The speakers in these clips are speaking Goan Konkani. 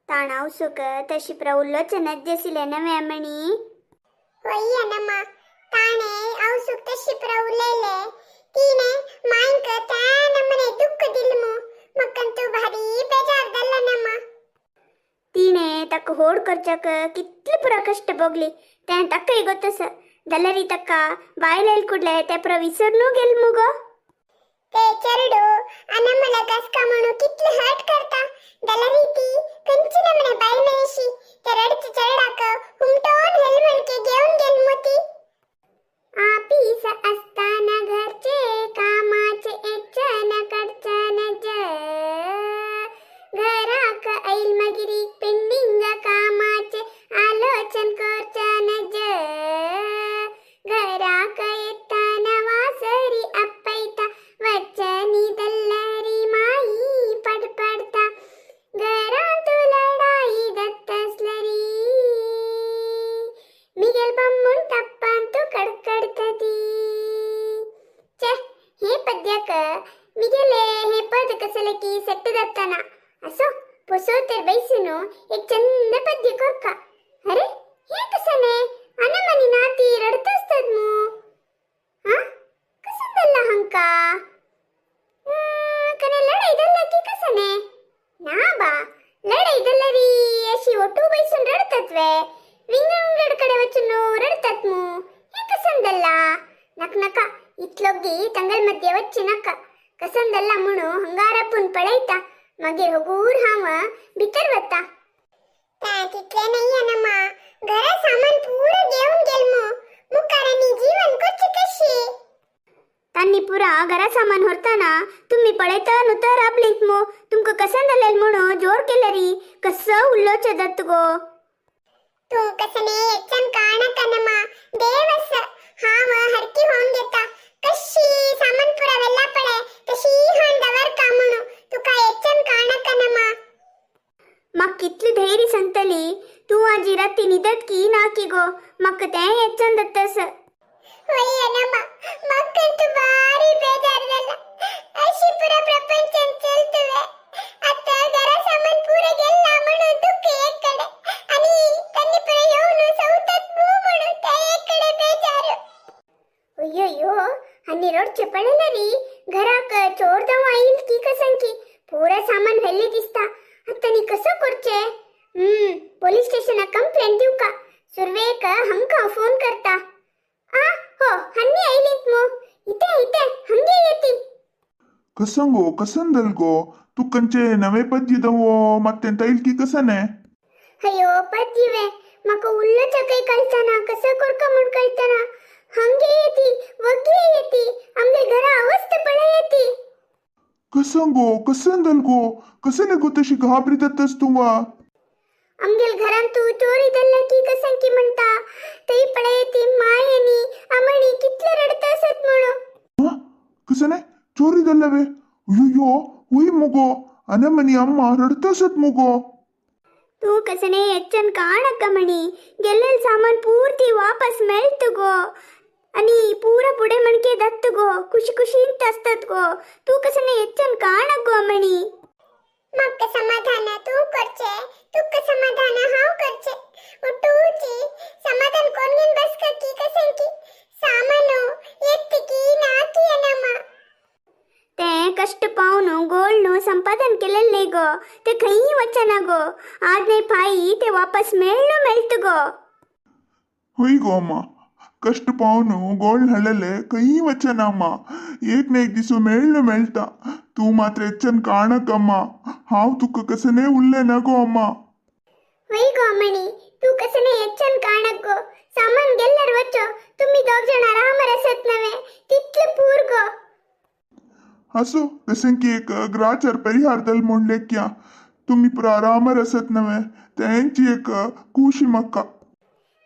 ತಾಣ ಅವಸುಕ ತಶಿಪ್ರ ಉಲ್ಲೋಚನ ಜಸಿಲೆ ನವೆ ಅಮ್ಮಣಿ. होय अनमा, ताणे आवसूक तशी पुरा उलयले. तिणे मायंक त्या नमने दुःख दिलमु. मक्कंतू भारी बेजार दल्लनम्मा. तीणे तಕ್ಕ ಹೋಡ್ ಕೊರ್ಚಕ ಕಿತ್ಲೆ ಪುರ ಕಷ್ಟ ಬೋಗ್ಲಿ. ತೇನ್ ತಕ್ಕ ಗೊತ್ತಸ ದಲ್ಲರಿ ತಕ್ಕ ಬಾಯ್ಲೆಲ್ ಕೂಡ್ಲೆ ते ಪುರ ವಿಸರ್ನೂ ಗೆಲ್ಮುಗೋ. ते चेरडू अनमला गसका म्हणू कितले हर्ट करता. दलरी ती कंची नमने बायल मनीशी ते रडचे चेरडाक हुमटोन हेल म्हणके घेऊन गेल मोती. आपिस असताना घरचे कामाचे एचन कडचन ज, घराक ऐल मगिरी पेंडिंग कामाचे आलोचन करचन ज, घराक येताना वासरी अप्पैता वचनी दल्लरी माई पडपडता, घरांत लढाई दत्तसलरी मिगेल बम्मुन तप्पांतू कडकडतती. ಛೆ, हे पद्याक मिगेले हे पद कसले की सेट्ट दत्ताನ. असो ಪೊಸೋತೆರ್ ಬೈಸುನು एक ಚಂದ ಪದ್ಯ ಕೊರ್ಕ. ಅರೆ, हे कसने ಅನಮನಿ ನಾತಿ ರಡ್ತಸ್ತದ್ಮು? ಹಾ, ಕಸಂದಲ್ಲ ಹಂಕ ಕನೆ ಲಡೈದಲ್ಲ ಕಿ ಕಸನೆ? ನಾ ಬಾ, ಲಡೈದಲ್ಲರಿ ಅಶಿ ಒಟ್ಟು ಬೈಸುನ್ ರಡ್ತತ್ವೆ, ವಿಂಗಡ ವಿಂಗಡ ಕಡೆ ವಚ್ಚುನು ರಡ್ತತ್ಮು. हे कसंदಲ್ಲ? ನಕ್ ನಕ ಇತ್ಲೊಗ್ಗಿ ತಂಗಲ್ ಮಧ್ಯೆ ವಚ್ಚಿ ನಕ್ಕ ಕಸಂದಲ್ಲ ಮುಣು ಹಂಗಾರಪ್ಪನ್ ಪಳೈತ. ಮಗೀರ್ ಹಗೂರ್ ಹಾವ भितर वता. त्या तितले नाही अनमा, घरा सामान पुरं घेऊन गेलमु. मुकारांनी जीवन करचे कशी? तांनी पुरा घरा सामान होरताना तुम्ही पळयता नुतर राबलीत मु. तुमका कसं म्हणू जोर केलरी कसं उल्लोच दत्त गो. तू कसने एच्चन काणकनमा, देवस हांव हरकी होऊन घेता. कशी सामान पुरा वेल्ला पळे तशी हान दवर का म्हणू तुका एच्चन काणकनमा. मग कितली धैर्य सांगतली तू? आजी राती निदत की ना की गो? मग ते येच्चन दत्तस. होय अनमा, मक्कंतू भारी बेजार झाला. अशी पुरा प्रपंचान चलतुवे. आता घरा सामान पुरं गेला म्हणून दुःख एक कडे आणि त्यांनी पुरा येऊन सवतात मू म्हणून त्या एक कडे बेजार. अय्यो, आणि रोडचे पळेलरी घराक चोर दवा आईल की कसं की पुरा सामान व्हेल्ले दिसता. आता नी कसं करचे? पोलीस स्टेशनाक कंप्लेंट दिवका. सुर्वेक हंका फोन करता. आ हो, हन्नी आयलीत मु. इथे इथे हंगे येती. कसंगो कसंदल गो? तू कंचे नवे पद्य दवो मत्तेंत ಐಲ್ಕಿ ಕಸನೆ? ಅಯ್ಯೋ ಪದ್ಯವೇ, ಮಕ ಉಲ್ಲ ಚಕೈ ಕಳ್ತನ ಕಸ ಕೊರ್ಕ ಮುಣ್ ಕಳ್ತನ ಹಂಗೆ येती वग्गे येती आमगे घरा अवस्थ पळे येती. कसंगो कसंदल गो? कसने गो तशी घाबरी दत्तस तुवा? आमगेल घरांतू चोरी दल्ला की कसं की म्हणता. तई पळे येती मायनी अमणी कितले रडत असत म्हणू. हा, कसने चोरी दल्लवे? ಅಯ್ಯೋ, ಹುಯ್ ಮುಗೋ, ಅನಮನಿ ಅಮ್ಮ ರಡ್ತಸತ್ ಮುಗೋ. तू कसने ಎಚ್ಚನ್ ಕಾಣಕ್ಕ ಮಣಿ, ಗೆಲ್ಲೆಲ್ ಸಾಮಾನ್ ಪೂರ್ತಿ ವಾಪಸ್ ಮೆಳ್ತುಗೋ आणि पूरा पुढे मणके दत्तगो ಖುಷಿ ಖುಷಿಂತ ಅಸ್ತತ್ಗೋ. तू कसने ಎಚ್ಚನ್ ಕಾಣಗ್ಗೋ ಅಮ್ಮಣಿ. मक्क समाधान तू करचे, तुक समाधान हाव करचे. ಒಟ್ಟೂಚಿ समाधान कोण बस की कसं की सामानो ಎತ್ತಿकी नाकी अनमा. ते कष्ट पावनु गोल्डनु संपादन केलेले गो, ते खंय वचना गो. आज नाही पायी ते वापस मेळ्ಳು मेळतगो. ಹುಯ್ ಗೋ ಅಮ್ಮ, ಕಷ್ಟ ಪಾವನು ಗೋಳ್ ಹಳ್ಳಲೆ ಕೈ ವಚನಮ್ಮ. ಏಕ್ ನೇಕ್ ದಿಸು ಮೇಳ್ಳು ಮೇಳ್ತಾ. ತೂ ಮಾತ್ರ ಹೆಚ್ಚನ್ ಕಾಣಕಮ್ಮ, ಹಾವ್ ತುಕ್ಕ ಕಸನೆ ಉಲ್ಲೆ ನಗೋ ಅಮ್ಮ. ಹೊಯ್ ಗೋ ಅಮ್ಮಣಿ, तू कसने ಎಚ್ಚನ್ ಕಾಣಗ್ಗೋ. ಸಾಮಾನ್ ಗೆಲ್ಲರ್ ವಚ್ಚೋ, तुम्ही दोघ जण आराम रसत नव्हे तितले पूर गो. हसो कसंकी एक ग्राचर परिहारदल म्हणलेक्या तुम्ही पुरा आराम रसत नव्हे त्यांची एक खुशी मक्का.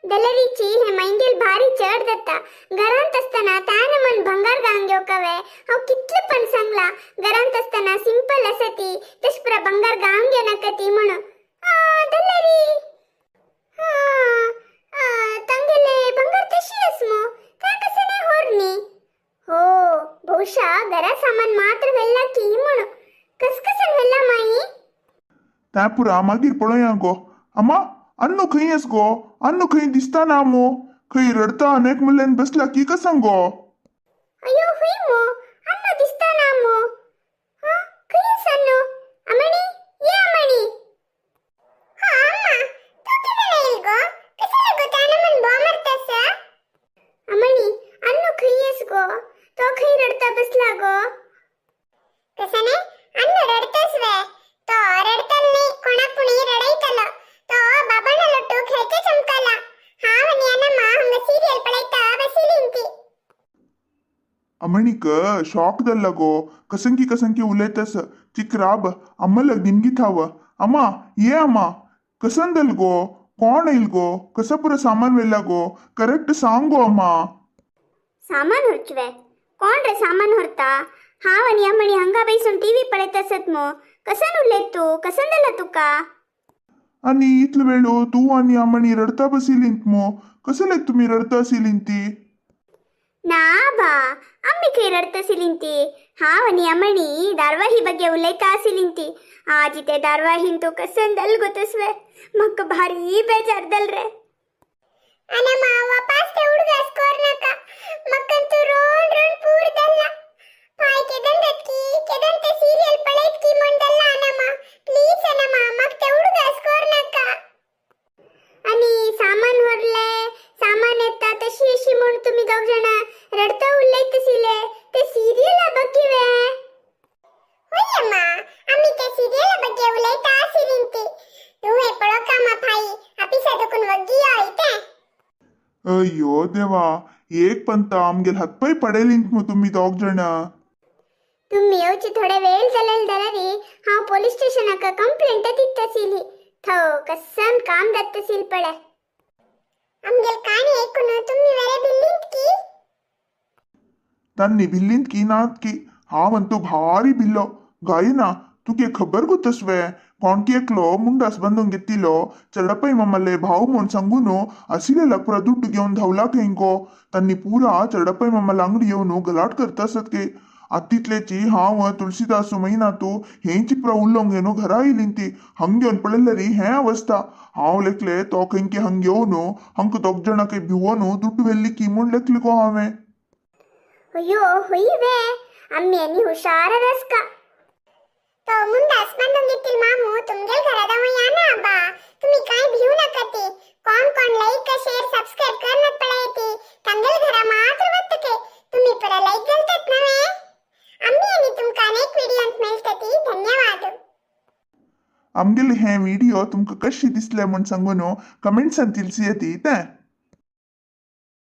दलरीची हे मैंगेल भारी चढ दत्ता. घरांत असताना त्यानं मन भंगार गांग घेवकावे. हांव कितले पण सांगला, घरांत असताना सिंपल असती तश पुरा भंगार गांग घेव नाका ती म्हणून. आ दलरी, हा आ, तांगेले भंगार तशी असमो त्या कसं नाही होरनी. हो, ಬಹುಶಃ घरा सामान मात्र व्हेल्ला की म्हणून. कसकसन व्हेल्ला माई? तें पुरा मागीर पळोवया गो. अम्मा अन्नू खंय आस गो? अन्नू खंय दिसता ना मो? खंय रडता अनेक मुल्यान बसला की कसं गो? अयो हुई मो, अन्नू दिसता ना मो. हा खंय आसा अन्नू? अमणी, ये अमणी. हा अम्मा, तू कितें येईल गो? कसं गो त्यानं मन बो मारतास? अमणी, अन्नू खंय आस गो? तो खंय रडता बसला गो? कसं नाही अन्नू रडतस वे? तो रडतल नाही, कोणाक पुणी रडयतलो. तो बाबाना लट्टू खेळचे चमकाला. हांव आनी अनम्मा हांगा सिरियल पळयता बसिलींती. अमणीक शॉक दल्ला गो. कसंकी कसंकी उलयतस. चिक राब, अम्मलग निमगिथाव. अम्मा, ये अम्मा, कसंदल गो? कोण येईल गो? कसं पुरं सामान वेला गो? करेक्ट सांग गो अम्मा. सामान व्हरचवे? कोण रे सामान व्हरता? हांव आनी अमणी हांगा बैसून टीव्ही पळयत आसत मो. कसन उलयत तूं? कसन जाला तुका? आणि इतलो वेळो तूं आनी अम्मणी रडता बसिलींत मो. कसले तुमी रडता आशिल्लीं ती? ना बा, आम्ही खंय रडत आशिल्लीं ती. हांव आनी अमणी धारवाही ಬಗ್ಗೆ उलयता आशिल्लीं ती. आजी ते धारवाहीन तूं कसन दल गो तसवे. म्हाका भारी बेजार दल रे. अनम्मा, वापास ते उडगास कोर नाका. मक्कंतू रोण रोण पूर दल्ला. पाय केदन की केदन ते सिरियल पळयत की म्हण दल्ला. अनम्मा, प्लीज अनम्मा, म्हाका ते उडगास कोर नाका. आणि सामान व्हरले, सामान येता तशी अशी म्हूण तुमी दोग जाणां रडता उलयत आशिल्ले. ते सिरियला ಬಗ್ಗೆ वे? होय अम्मा, आमी ते सिरियला ಬಗ್ಗೆ उलयता आशिल्लीं ती. तुवें पळोवका मा भाई आपिसा दुखून वग्गी यो इतें. अय्यो देवा, एक पंत आमगेल हातपाय पडेलींत मु तुमी दोग जाणां. तुम्ही येवची थोडे वेळ जालेल जाल्यार हांव पोलीस स्टेशनाक कंप्लेंट दिता आशिल्ली. थो कसन काम जाता आशिल्लें पळय. आमगेल काणी ऐकून तुम्ही वेरे भिल्लींत की? तान्नी भिल्लींत की नात की, हांव अंतू भारी भिल्लो. गायना, तुगे खबर गो तसवे? कोणकी एकलो मुंडास बांदून घेतिलो चेडपय मम्मले भाव म्हूण सांगून आशिल्ले पुरा दुड्ड घेवन धांवला खंय गो. तांणी पुरा चेडपय मम्माला अंगडी येवन गलाट करता आसत की. आतां तितलेची हांव तुळशीदासू मैना तूं हेंची पुरा उलोवंक घेवन घरा येयलीं ती. हांग घेवन पळयल्यार हें अवस्था. हांव लेखले तो खंय हांग येवन हांकां दोग जाणां खंय भिवोन दुड्ड व्हेल्ली की म्हूण लेखले गो हांवें. अय्यो हुई वे, आम्ही आनी हुशार रसका. तो मुंडास बांदून घेतील मामू तुमगेल घरा या ना बा. तुम्ही काय भिवू नका ती. कोण कोण लाईक शेअर सबस्क्राईब करण्यात पळयती तांगेल घरा मात्र वत्तके. तुम्ही पुरा लाईक घालतात नव्हे? आम्ही आणि तुमका अनेक व्हिडिओत मेळटती. धन्यवाद. आमगेले हे व्हिडिओ तुमकां कशें दिसले म्हूण सांगून कमेंट्सान तिलसी येती तें.